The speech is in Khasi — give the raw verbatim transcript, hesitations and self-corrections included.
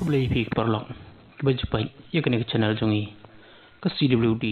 Khublei phi ki paralok kiba ju peit ïa kane ka channel jong ngi, ka C W D